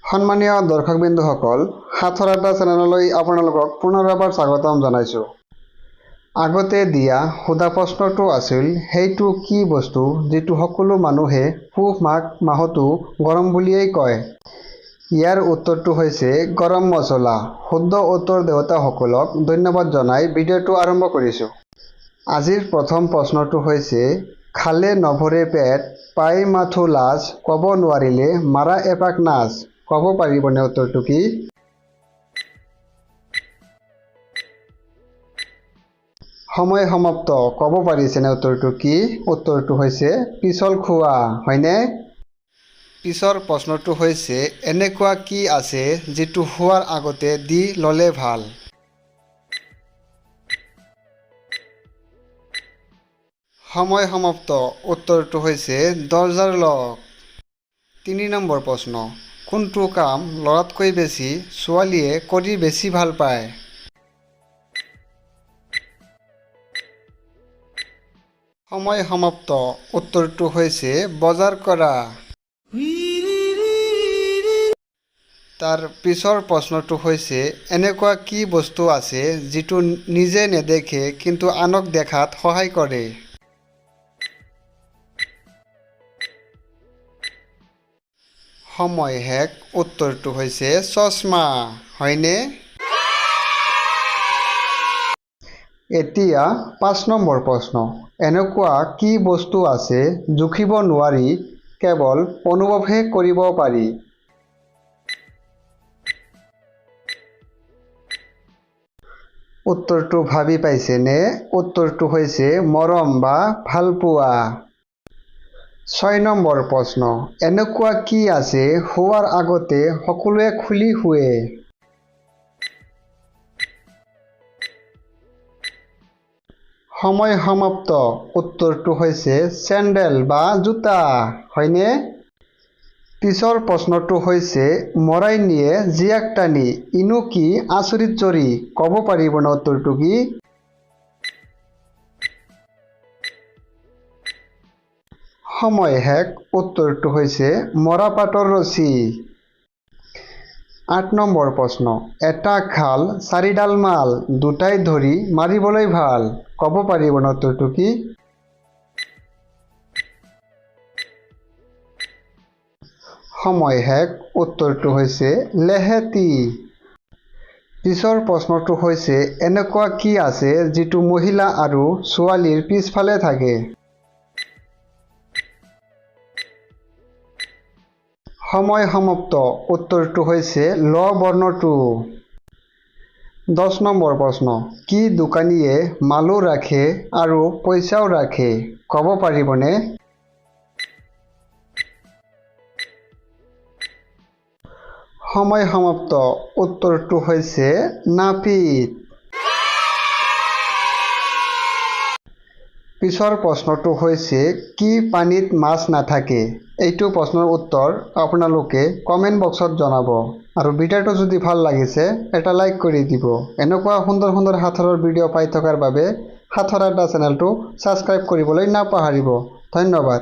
সন্মানীয় দৰ্শকবিন্দুসকল, সাঁথৰ আড্ডা চেনেললৈ আপোনালোকক পুনৰ এবাৰ স্বাগতম জনাইছোঁ। আগতে দিয়া সোধা প্ৰশ্নটো আছিল, সেইটো কি বস্তু যিটো সকলো মানুহে পুহ মাঘ মাহতো গৰম বুলিয়েই কয়? ইয়াৰ উত্তৰটো হৈছে গৰম মছলা। শুদ্ধ উত্তৰ দেওঁতাসকলক ধন্যবাদ জনাই ভিডিঅ'টো আৰম্ভ কৰিছোঁ। আজিৰ প্ৰথম প্ৰশ্নটো হৈছে, খালে নভৰে পেট, পাই মাথো লাজ, ক'ব নোৱাৰিলে মাৰা এপাক নাচ। ক'ব পাৰিবনে উত্তৰটো কি? সময় সমাপ্ত। ক'ব পাৰিছেনে উত্তৰটো কি? উত্তৰটো হৈছে পিছল খোৱা, হয়নে? পিছৰ প্ৰশ্নটো হৈছে, এনেকুৱা কি আছে যিটো শোৱাৰ আগতে দি ল'লে ভাল? সময় সমাপ্ত। উত্তৰটো হৈছে দৰ্জাৰ লক। 3 নম্বৰ প্ৰশ্ন, কোনটো কাম ল'ৰাতকৈ বেছি ছোৱালীয়ে কৰি বেছি ভাল পায়? সময় সমাপ্ত। উত্তৰটো হৈছে বজাৰ কৰা। তাৰ পিছৰ প্ৰশ্নটো হৈছে, এনেকুৱা কি বস্তু আছে যিটো নিজে নেদেখে কিন্তু আনক দেখাত সহায় কৰে? সময় শেষ। উত্তৰটো হৈছে চশমা, হয়নে? এতিয়া 5 নম্বৰ প্ৰশ্ন, এনেকুৱা কি বস্তু আছে জুখিব নোৱাৰি, কেৱল অনুভৱহে কৰিব পাৰি? উত্তৰটো ভাবি পাইছেনে? উত্তৰটো হৈছে মৰম বা ভালপোৱা। 6 নম্বৰ প্ৰশ্ন, এনেকুৱা কি আছে শোৱাৰ আগতে সকলোৱে খুলি শোৱে? সময় সমাপ্ত। উত্তৰটো হৈছে চেণ্ডেল বা জোতা, হয়নে? পিছৰ প্ৰশ্নটো হৈছে, মৰাই নিয়ে জীয়াক টানি, ইনো কি আচৰিত জৰী। ক'ব পাৰিবনে উত্তৰটো কি? সময় শেষ। উত্তৰটো হৈছে মৰাপাটৰ ৰছী। 8 নম্বৰ প্ৰশ্ন, এটা খাল চাৰিডাল মাল, দুটাই ধৰি মাৰিবলৈ ভাল। ক'ব পাৰিবনে উত্তৰটো কি? সময় শেষ। উত্তৰটো হৈছে লেহেতি। পিছৰ প্ৰশ্নটো হৈছে, এনেকুৱা কি আছে যিটো মহিলা আৰু ছোৱালীৰ পিছফালে থাকে? সময় সমাপ্ত। উত্তৰটো হৈছে ল বৰ্ণটো। 10 নম্বৰ প্ৰশ্ন, কি দোকানীয়ে মালো ৰাখে আৰু পইচাও ৰাখে? ক'ব পাৰিবনে? সময় সমাপ্ত। উত্তৰটো হৈছে নাপিত। পিছৰ প্ৰশ্নটো হৈছে, কি পানীত মাছ নাথাকে? এইটো প্ৰশ্নৰ উত্তৰ আপোনালোকে কমেণ্ট বক্সত জনাব। আৰু ভিডিঅ'টো যদি ভাল লাগিছে এটা লাইক কৰি দিব। এনেকুৱা সুন্দৰ সুন্দৰ সাঁথৰৰ ভিডিঅ' পাই থকাৰ বাবে সাঁথৰ আড্ডা চেনেলটো ছাবস্ক্ৰাইব কৰিবলৈ নাপাহৰিব। ধন্যবাদ।